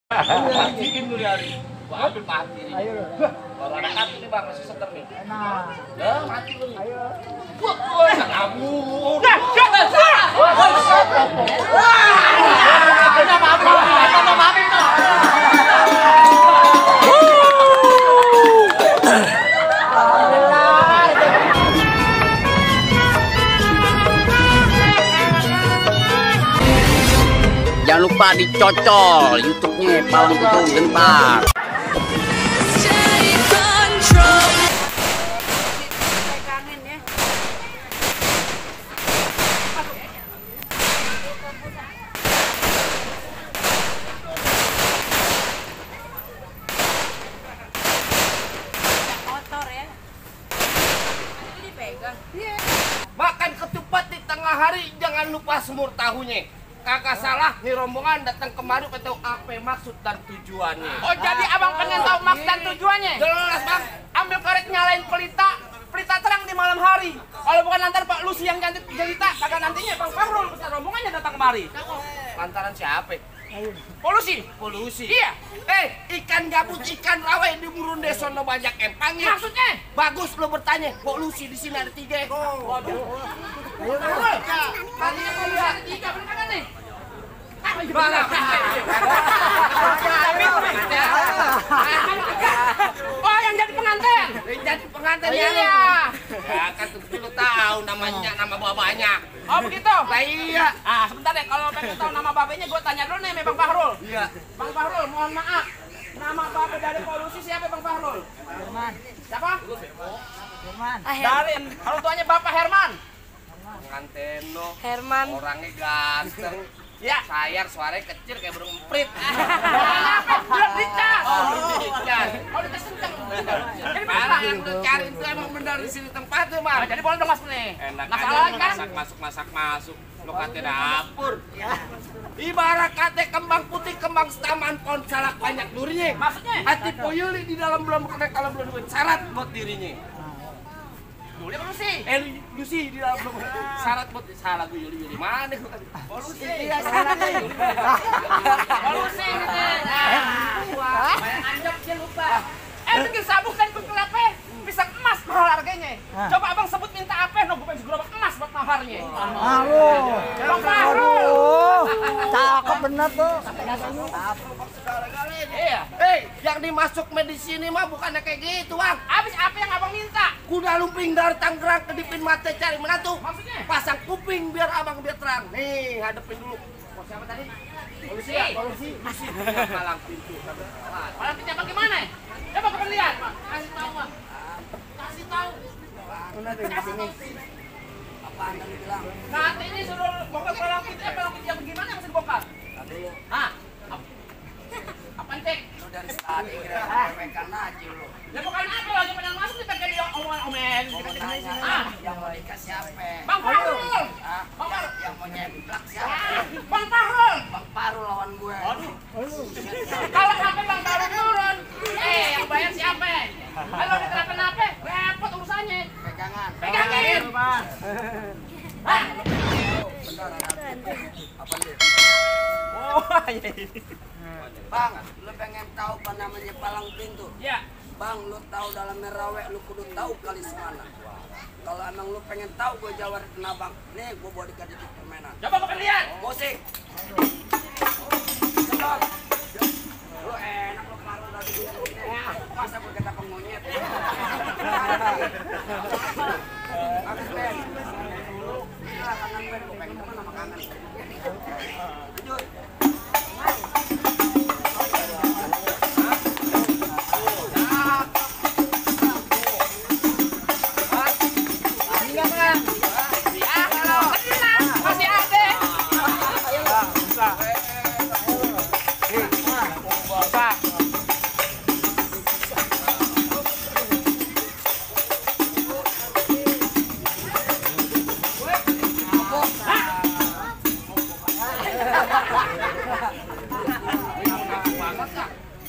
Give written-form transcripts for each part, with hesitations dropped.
Matiin dulu hari. Gua ambil mati nih. Ayo. Baru ada kartu nih bang, masih seter nih. Nah. Lah mati lu. Ayo. Wah, kabur. Jangan lupa dicocol YouTube-nya Palang Pintu Gentar. Makan ketupat di tengah hari, jangan lupa semur tahunya. Kakak salah, nih rombongan datang kemari pengen tahu apa maksud dan tujuannya. Oh, jadi abang pengen tahu maksud dan tujuannya? Jelas bang. Ambil korek nyalain pelita, pelita terang di malam hari. Kalau bukan lantaran Pak Lucy yang ganti cerita, kagak nantinya Bang Fahrul besar rombongannya datang kemari. Lantaran siapa? Polusi. Polusi. Iya. Ikan gabus, ikan rawe di Burunde sono banyak empangnya. Maksudnya? Bagus lo bertanya. Polusi di sini ada 3 ekor. Waduh. Fahrul. Tadinya polusi ada 3, bener kan nih? Oh, yang jadi pengantin. Jadi pengantin Iya. Ya kan lu tahu namanya, nama babanya. Oh, begitu. Lah iya. Ah, sebentar deh, kalau pengen tahu nama babenya gue tanya dulu nih, Bang Fahrul. Iya. Bang Fahrul, mohon maaf. Nama babe dari polusi siapa Bang Fahrul? Herman. Siapa? Herman. Dari orang tuanya Bapak Herman. Pengantin lo. Herman. Orangnya ganteng. Ya. Sayar, suaranya kecil kayak burung emprit. Belum dicas. Oh, dicas. Oh, dicas kenceng. Jadi Mana mana? yang lu cari itu emang benar di sini tempatnya, Nah, Bang. jadi boleh dong Mas nih. Enak Nggak aja salah lu kan? masak masuk. Lo kate dapur. Ibarat kate kembang putih, kembang setaman pohon salak banyak durinya. Maksudnya? Hati poyuli di dalam belum kena kalau belum duit syarat buat dirinya. Boleh polusi. Lucy di dalam belum syarat buat salah gue Yuli mana gue kan. Polusi. Iya, salah nih. Polusi gitu. Bayang anjok dia lupa. Bikin sabuk dan bikin apa? Pisang emas mahal harganya. Coba abang sebut minta apa? No, gue pengen gerobak emas buat maharnya. Halo. Bang Fahrul. Cakep bener tuh. Iya. Yang dimasuk medisini mah bukannya kayak gitu, Bang. Abis apa yang abang minta? Kuda lumping dari Tangerang kedipin mata cari menantu. Maksudnya? Pasang kuping biar abang biar terang. Nih, hadepin dulu. Oh, siapa tadi? Polusi ya? Polusi. Palang pintu. Palang pintu apa gimana? Coba kita lihat, Pak. Kasih tahu, Pak. Kasih tahu. Apaan tadi bilang? Nanti ini suruh bongkar palang pintu. Palang pintu yang bagaimana yang mesti dibongkar? Dulu. Hah? Apaan cek? Lu dari tadi kira memekan aja lu. Ya bukan apa lagi pada masuk dipakai di omongan-omongan. Yang mau nikah siapa? Bang Fahrul. Hah? Bang Fahrul. Yang mau nyeblak siapa? Bang Fahrul. Bang Paru lawan gue. Kalau sampai Bang Fahrul turun, yang bayar siapa? Kalau diterapkan apa? Repot urusannya. Pegangan. Pegangin. Hah? Apa dia? Oh, iya. Bang, lu pengen tahu apa namanya palang pintu? Ya. Bang, lu tahu dalam merawe, lu kudu tahu kali semana. Kalau emang lu pengen tahu, gue jawab kena bang. Nih, gue bawa dikasih permainan. Coba kita lihat. Musik. Sedot. Lu enak lu paru dari dulu. Masa gue kata pengonyet. Habis Ben. Nah, kangen Ben, gue pengen teman sama kangen. Lanjut. Masih ada.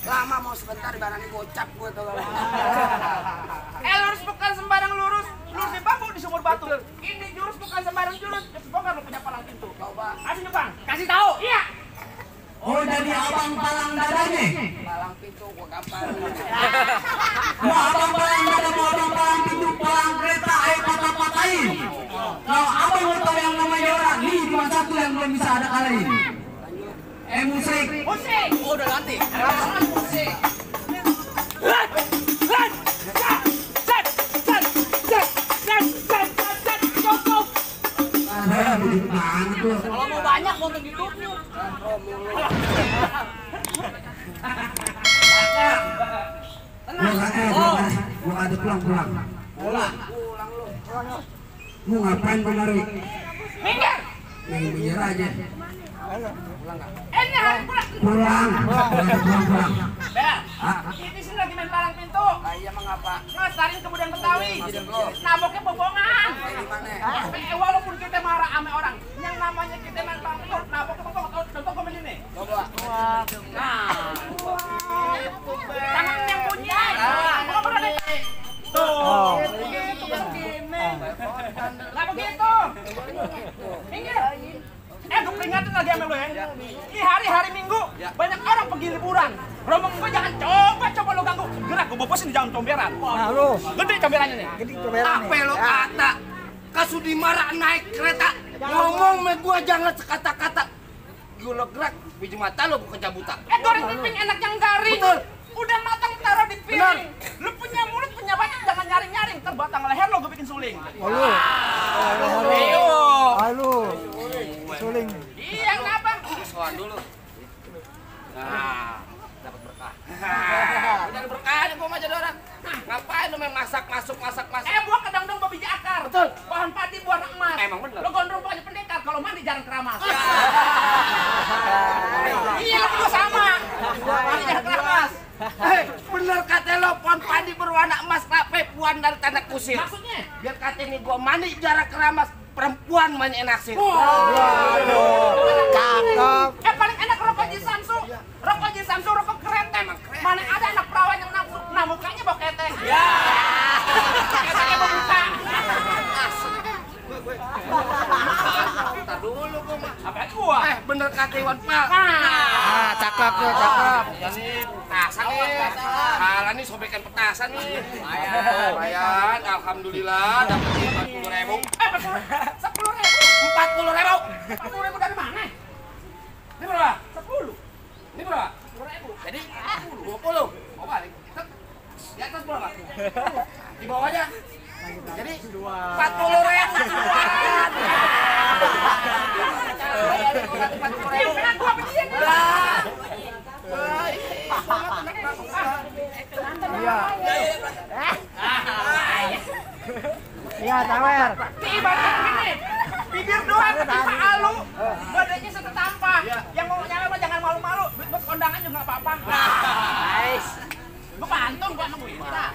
Lama mau sebentar di barang gocap gue tuh. Lurus bukan sembarang lurus. Lurus di bambu di sumur batu. Ini jurus bukan sembarang jurus. Bongkar lu punya palang pintu. Coba. Kasih nih Bang. Kasih tahu. Iya. Oh jadi abang palang dadanya. Palang pintu gua gampang. Mau abang palang dada, mau abang palang pintu, palang kereta, ayo patah-patahin. Kalau abang mau tahu yang namanya orang, nih cuma satu yang belum bisa ada kalahin. Musik. Musik. Oh udah ganti. Langsung musik. Kalau mau banyak mau begitu. Gua ada pulang. Pulang lu. Mau ngapain kemari? Minggir. Minggir aja. Ini hari pulang. Pulang. Bel, ini sih lagi main palang pintu. Iya mengapa? Ngasarin kemudian Betawi. Naboknya bobongan. Di mana? Walaupun kita marah sama orang, yang namanya kita main palang pintu, naboknya bobongan. Contoh gue begini. Coba. Nah, tangan yang bunyi. Bukan berani. Tuh, begitu begini. Nggak begitu. Minggir. Gue peringatin lagi sama lo ya. Ini hari-hari Minggu, banyak orang pergi liburan. Rombong gue jangan coba lo ganggu. Gerak, gue bobosin di jalan comberan. Nah lu. Gede comberannya nih. Apa lo kata? Kasudi marah naik kereta. Ngomong sama gua jangan sekata-kata. Gua lo gerak, biji mata lo gua kecabutan. Goreng piping enak yang garing. Betul. Udah matang taruh di piring. Lu punya mulut punya banyak jangan nyaring-nyaring. Terbatang leher lo gue bikin suling. Halo. Suling. Iya kenapa? Soal dulu. Nah, dapat berkah. Udah ada berkahnya gua mah jadi orang. Ngapain lu main masak. Buah kedang-dang babi akar. Betul. Bahan padi buah emas. Emang bener. Lo gondrong aja pendekar kalau mandi jarang keramas. Iya lo juga sama. Mandi jarang keramas. Bener kata lo, pohon padi berwarna emas kenapa puan dari tanah kusir. Maksudnya? Biar kata ini gua mandi jarak keramas, perempuan main enak sih. Cakep. Paling enak rokok Ji Samsu. Rokok Ji Samsu rokok keren teh. Mana ada anak perawan yang nafsu. Nah mukanya bau ketek. Keteknya bau muka. Entar dulu gua mah. Apa gua? Bener kata Iwan Pal. Cakep tuh, cakep. Ya nih, petasan nih. Kalah nih sobekan petasan nih. Lumayan, alhamdulillah dapat 40.000. 10.000. 40.000 dari mana? Ini berapa? 10. Ini berapa? 10.000. Jadi 20. Mau balik. Di atas berapa? Di bawah aja. Jadi 40.000. Iya, tawer. Ibaratnya begini. Bibir doang ketimpa alu. Badannya setetampah. Yang mau nyala mah jangan malu-malu. Duit buat kondangan juga nggak apa-apa. Nice. Gue pantun gua sama Wita.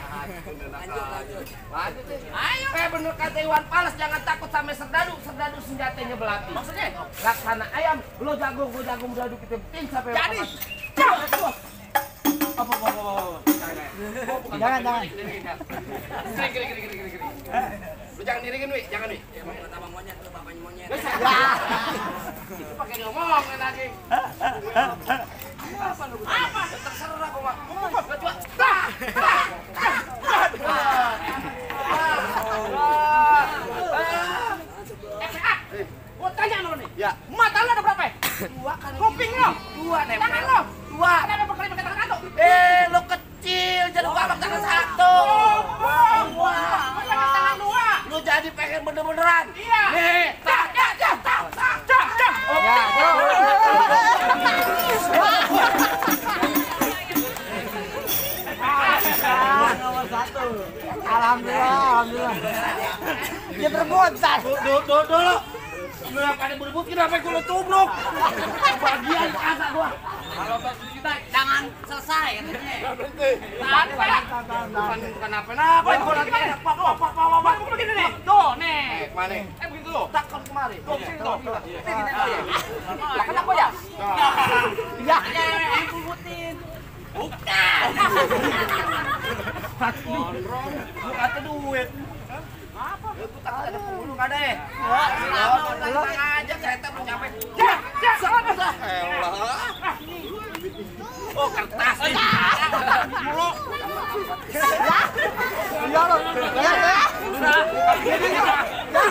Lanjut deh. Ayo. Bener kata Iwan Fals, jangan takut sama serdadu senjatanya belati. Maksudnya? Laksana ayam, lo jago, gue jago, beradu kita penting sampai. Jadi. Apa. Jangan. Gini. Lu jangan dirikin, Wi, jangan, Wi. Emang kata bang monyet lu bapaknya monyet. Itu pakai ngomong lagi. Apa lu? Apa? Terserah gua, Mak. Gua coba. Gua tanya sama lo nih. Ya. Mata lo ada berapa? 2 kan. Kuping lo? 2 nempel. Tangan lo? 2. Kenapa berkali pakai tangan satu? Lo kecil, jadi gua pakai tangan 1. Pakai tangan 2. Lu jadi pengen bener-beneran. Iya. Nih. Alhamdulillah. Dia berebut, Dulu. Lu yang pada berebut kenapa gua lu tubruk? Bagian kata gua. Kalau bantu kita jangan selesai katanya. Bukan apa-apa. Gua lagi Pak, begini nih. Tuh, nih. Mana? Begitu tuh. Takkan kemari. Tuh, sini tuh. Ini gini tuh ya. Kenapa ya? Ya. Yang puputin. Bukan. Lu kata duit. Apa? Lu takut ada puluh nggak deh? Tenang aja kereta mau nyampe. Ya, Elah. Oh, kertas. Mulu. Iya lo.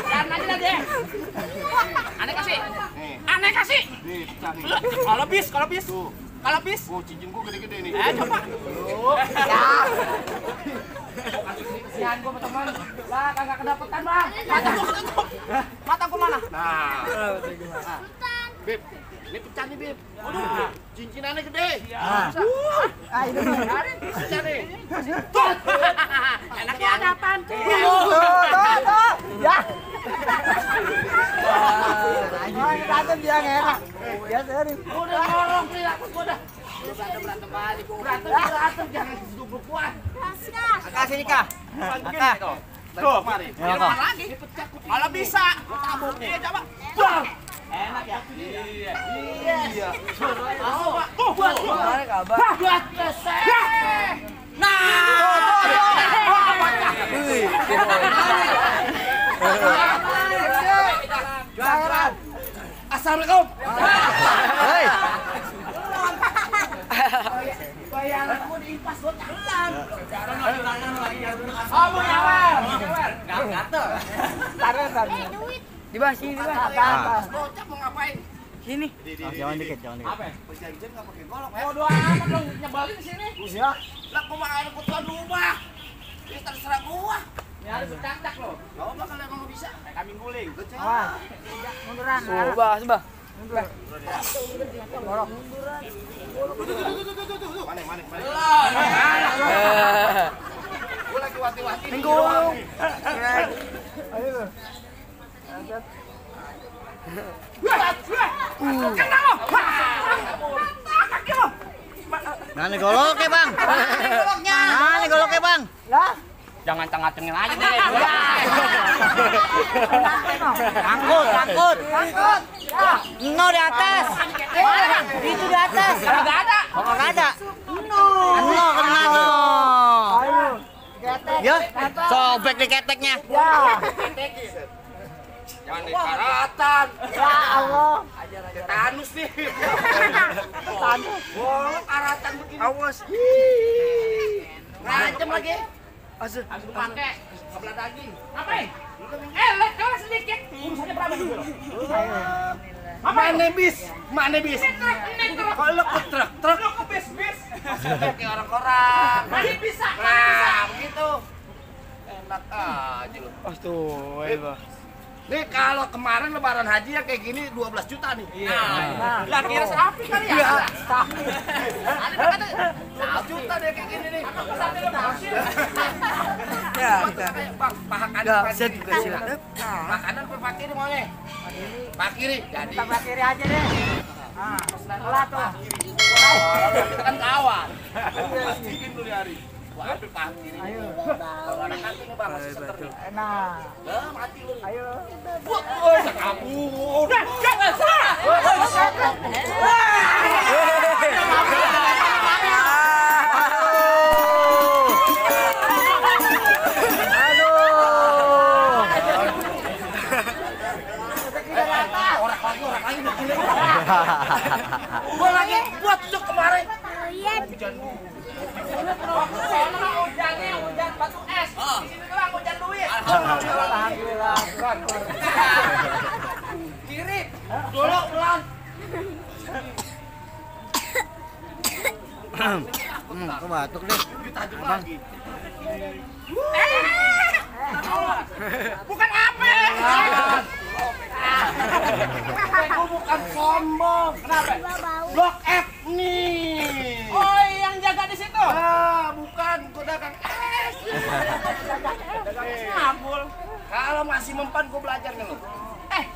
Jangan aja deh. Aneh kasih. Aneh kasih. Nih, pecah nih. Kalau bis. Kalau bis. Oh, cincin gua gede-gede nih. Coba. Ya. Kasihan gua sama teman. Lah, kagak kedapetan, Bang. Mata gua ketutup. Mata gua mana? Nah. Bib, ini pecah nih, Bib. Waduh, cincinannya gede. Ini mah. Pecah nih. Enak ya. Ada apaan tuh? Tuh. Ya. Berantem dia enak. Ya sering. Udah ngorong nih, aku udah. Berantem balik. Berantem jangan duduk kuat. Kasih nikah. Maka. Tuh, mari. Depan lagi. Kalau bisa. Tabuk nih. Coba. Bang. Enak ya? Iya. Buat. Buat keset. Assalamualaikum. Hei. Bayaranku diimpas buat jalan. Oh, mau nyawer. Gatel. Taruh. Di bawah sini, di bawah. Bocah mau ngapain? Sini. Jangan dikit. Apa? Perjanjian enggak pakai golok. Bodoh amat dong nyebalin di sini. Ya. Lah kok malah ada ketuan rumah. Ini terserah gua. Ya harus bercandak loh. Kau bakal emang bisa. Kayak kambing guling. Awas. Munduran. Subah. Mundur. Golok. Mana. Gua lagi wati-wati. Minggu. Ayo. Kena lo. Kaki lo. Mana goloknya, Bang? Mana goloknya, Bang? Lah. Jangan tengah-tengah aja deh. Angkut. No di atas. Itu di atas. Kagak ada. Oh, kagak ada. No kena no. Ayo. Ketek. Ya, sobek di keteknya. Ya. Jangan nih karatan. Ya Allah. Tetanus nih. Tanus. Wah, karatan begini. Awas. Ngancem lagi. Asal. Harus pakai. Sebelah daging. Ngapain? Lihat kalah sedikit. Urusannya berapa dulu? Mana bis? Ini truk. Kalau ke truk. Lu ke bis. Kayak orang-orang. Masih bisa. Nah, begitu. Enak aja lu. Aduh. Nih kalau kemarin lebaran haji yang kayak gini 12 juta nih. Nah, lah kira sapi kali ya? Iya. Ada berapa? 1 juta deh kayak gini nih. Apa sapi lu masih? Ya. Kayak Bang, pahakan. Enggak bisa juga sih. Makanan per kiri maunya. Pak kiri. Jadi Kita kiri aja deh. Nah, setelah tuh. kita kan kawan. Bikin dulu hari. Gua ambil pak kiri. Ayo. Kalau anak nanti nih Bang masih seter nih. Enak. Lah mati lu. Ayo. Woi, kabur. Jangan salah. Orang lagi bikin lagi. Gua lagi buat tuh kemarin. Hujan dulu. Soalnya hujannya hujan batu es. Di sini doang hujan duit. Alhamdulillah. Kiri. Dulu pelan. Kok batuk deh. Ditajuk lagi. Bukan apa? Gua bukan sombong. Kenapa? Blok F nih. Oh, yang jaga di situ. Bukan, gua dagang es. Ngabul. Kalau masih mempan gua belajar nih lo.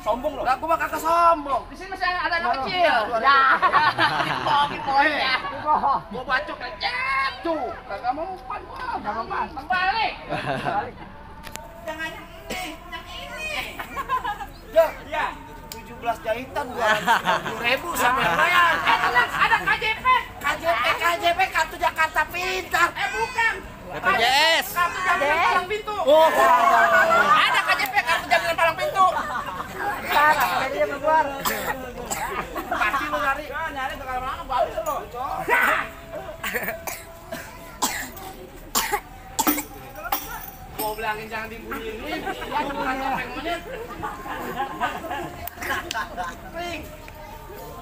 Sombong loh. Lah gua mah kagak sombong. Di sini masih ada anak kecil. Ya. Poin-poinnya. Gua bacok aja tuh. Kagak mempan gua. Enggak mempan. Kembali. Jangan yang ini. Ya. 17 jahitan 200.000 sampai lumayan. Tenang, ada KJP. KJP Kartu Jakarta Pintar. Bukan. BPJS. Kartu jaminan palang pintu. Oh, Ada KJP kartu jaminan palang pintu. Jadi dia keluar. pasti lu nyari. Nyari ke mana balik lo. bilangin jangan dibunyiin. Ya bukan topeng monyet. Ring.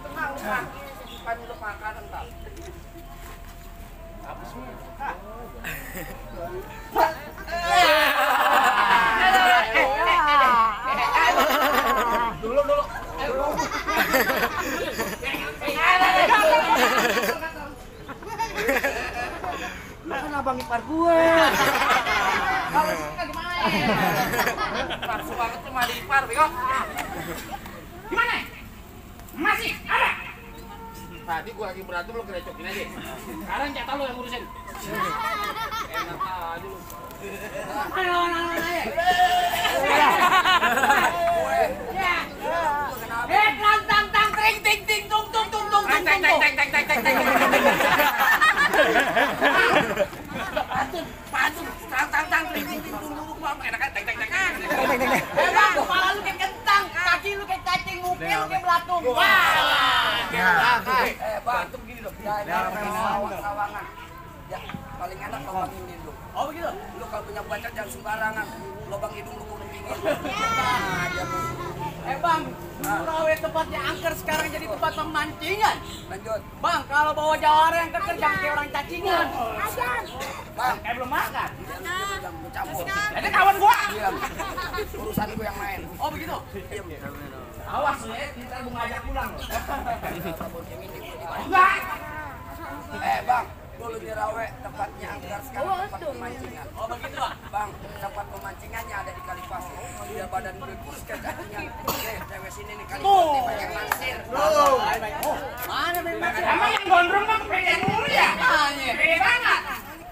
Tenang, tenang. Kan udah makan entar. Apa sih? Dulu. Lu kan abang ipar gue. Kalau suka gimana? Palsu banget tuh mah ipar, bego. Gimana? Masih ada? Tadi gua lagi berantem lu gerecokin aja. Sekarang jatah lo yang ngurusin. Enak aja lu. Ayo, ayo. Tang tang tring ting ting tung tung tung tung tung tung. Patun, tang tring ting ting tunggu gua apa enak teng. Bang, kepala lu kayak kentang, kaki lu kayak cacing, muka lu kayak belatung. Wah. Bang, begini loh. Sawangan. Ya, paling enak lubang ini lu. Oh begitu. Lu kalau punya pacar jangan sembarangan. Lubang hidung lu kudu dingin. Nah, dia tuh. Bang, Rawe tempatnya angker sekarang jadi tempat pemancingan. Lanjut. Bang, kalau bawa jawara yang keker jangan kayak orang cacingan. Bang, Kayak belum makan. jangan bercampur. Ini kawan gua. Diam. Urusan gue yang main. Oh begitu. Diam. Awas lu ya, kita mau ngajak pulang. Enggak. Bang, dulu di Rawe tempatnya angker sekarang tempat pemancingan. Oh begitu, Bang. Bang, tempat pemancingannya ada di Kalipasir. Dia badan gue kurus kayak cacingan. Cewek sini nih Kalipasir banyak naksir. Mana memang? Emang yang gondrong mah pengen mulu ya? Pede banget.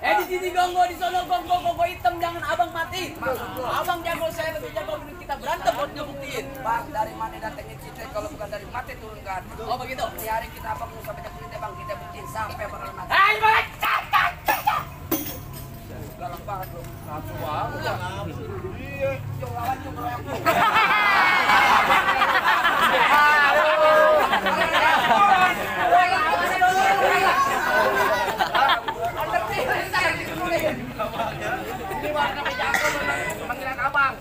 Di sini gonggo, di sono gonggo hitam, jangan abang mati. Abang jago, saya lebih jago, mending kita berantem buat ngebuktiin. Bang, dari mana datangnya cinta kalau bukan dari mati turun ke hati. Oh begitu. Di hari kita abang mau sampai cerita bang, kita buktiin sampai bakal mati. Hai, balik. Galak banget lu. Palsu banget. Iya, jauh lawan jauh keroyok lu. Ini warna jago panggilan abang.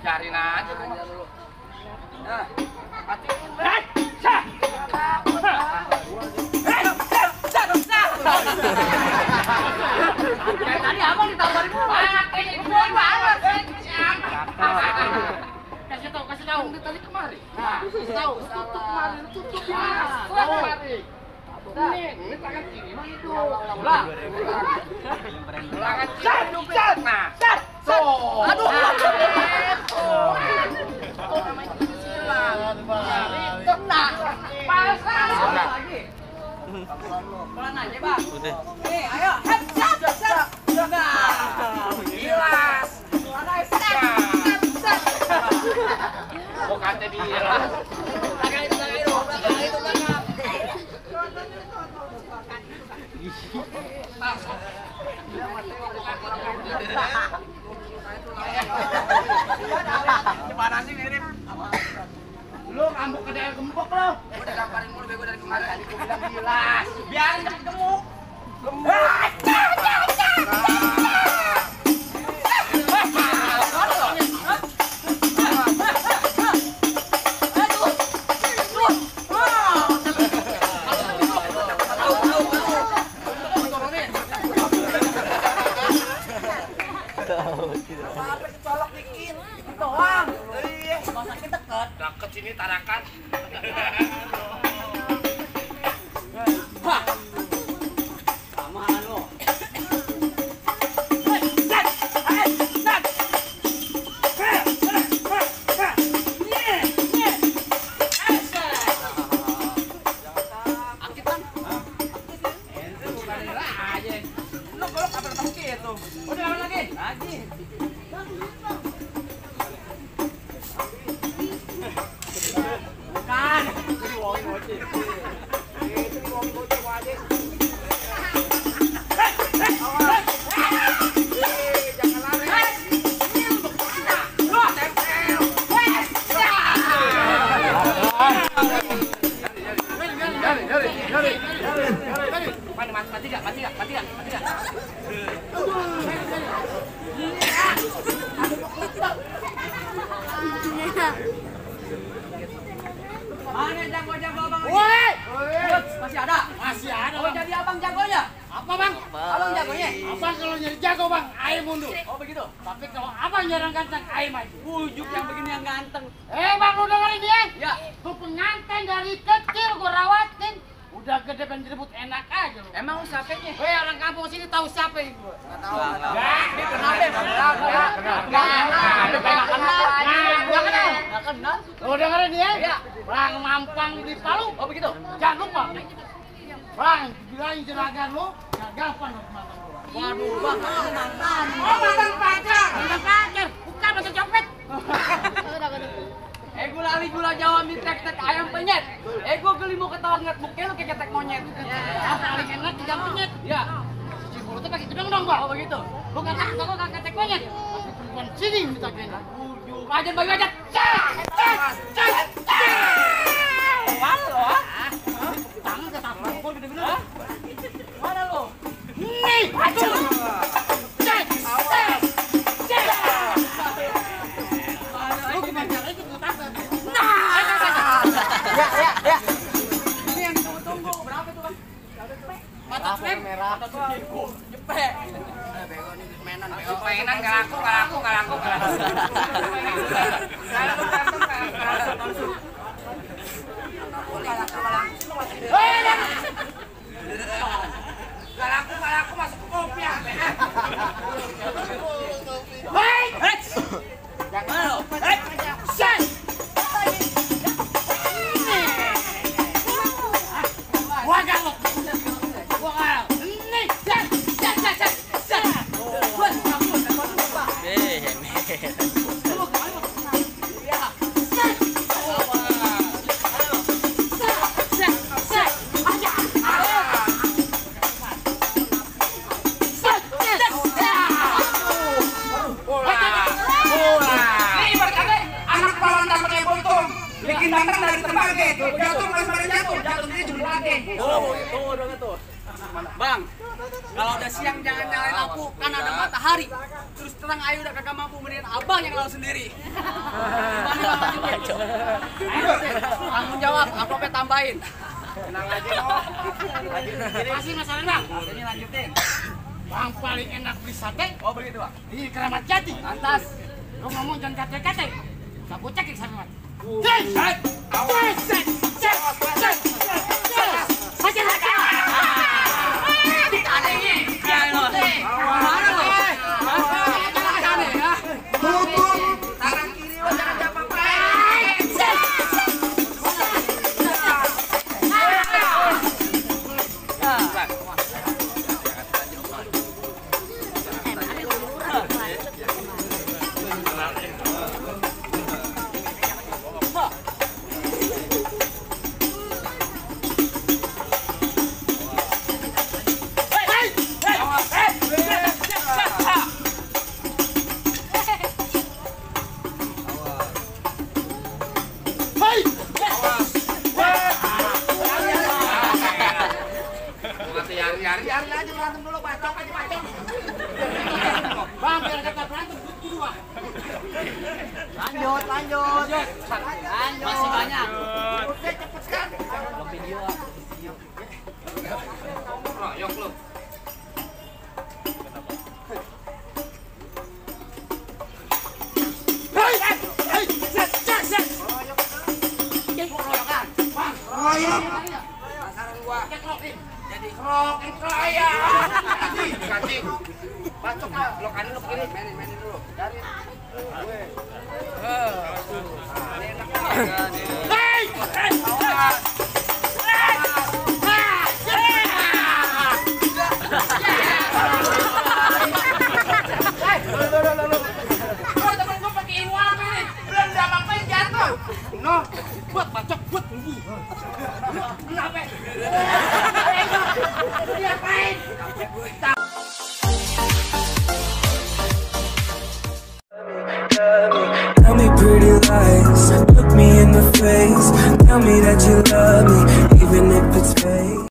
Cariin aja dulu. Nah, Tadi abang ditawarin gua. Kayaknya gua banget. Kasih tahu. Tadi kemari. Kasih tahu. Kemari tutup ya. Tahu. Ini tangan kiri mah itu. Lah. Tangan kiri. Nah. So. Aduh. Kena. Pasang lagi. Pelan aja, Bang. Nih, ayo. Set. Gilas. Kok kata dia. Gimana sih mirip? Lu ngambuk ke daerah gembok lo. gue udah gamparin mulu bego dari kemarin. Tadi gue bilang Gilas. Biar cepet gemuk. apa kecolok dikit. Doang. Iya. Masaknya deket. Deket sini Tarakan. Wah. Sama anu. Akit kan? Ente bukan aja. Lu kalau kabar tengkir tuh. Udah lagi. Lagi. Bukan. Jadi wongin wajib. Itu wong bocah wajib. Jangan lari. Mana jago-jago abang? Woi! Masih ada? Masih ada, Oh, Bang. jadi abang jagonya? Apa, Bang? Abang jagonya? Abang kalau nyari jago, Bang, ayo mundur. Oh, begitu. Tapi kalau abang nyerang ganteng, ayo maju. Ujuk yang begini yang ganteng. Bang, lu dengerin dia? Ya. Tuh pengantin dari kecil gua rawatin. Udah gede pengen direbut enak aja lu. Emang lu siapanya? Orang kampung sini tahu siapa yang gua? Nggak tahu. Dia kenal deh, Nggak kenal. Lu dengerin dia? Iya. Bang mampang di Palu. Oh, begitu. Jangan lupa. Bang, bilangin juragan lu, gak gampang lu mantan gua. Waduh, bang, mantan. Oh, mantan pacar. Mantan pacar, bukan mantan copet. Gue lali gula Jawa mie tek-tek ayam penyet. Gue geli mau ketawa ngeliat muka lu kayak ketek monyet. Yang paling enak tiga penyet. Ya. Cibulu tuh pakai tudung dong, Bang. Oh, begitu. Lu kan kok kakak ketek penyet. Tapi perempuan sini minta kena. Aja bagi aja. Mana lo? Tangan ke tangan, kok gede-gede. Mana lo? Nih, aduh. Cek. Lu gimana caranya ikut tante? Ya. Ini yang ditunggu-tunggu. Berapa tuh, Bang? Mata swab merah. Jepek. Mainan nggak laku. Gak laku masuk ke kopi ya. Mana lo? Ini ibarat kata anak pawang dan pakai potong. Bikin tantang dari terbangke. Jatuh bukan sebagai jatuh ini jumlah lagi. Tunggu dong tuh. Bang, kalau udah siang jangan nyalain lampu, kan ada matahari. Terus terang ayo udah kagak mampu, mendingan abang yang lalu sendiri. Gimana bang? Tanggung jawab, amplopnya tambahin. Tenang aja kok. Masih masalah, Bang. Ini lanjutin. Bang paling enak beli sate Oh begitu bang. di Keramat Jati. Lantas. Lu ngomong jangan kate-kate. Sabu cekik sama. Tangan kiri jangan diapa-apain. Yari aja berantem dulu, bacok aja bacok. Bang, biar kata berantem kedua. Lanjut. Masih banyak. Udah cepet sekali. Royok lu. Pasaran gua. Jadi krokin kaya. Ganti. Bacok lah, lo kanan lo kiri, mainin dulu. Dari. Ini enak banget. Oh, temen gua pakai ilmu apa nih? Belum apa-apain jatuh. No, buat bacok, buat bumbu. Kenapa? Diapain? Tell me pretty lies, look me in the face. Tell me that you love me, even if it's fake.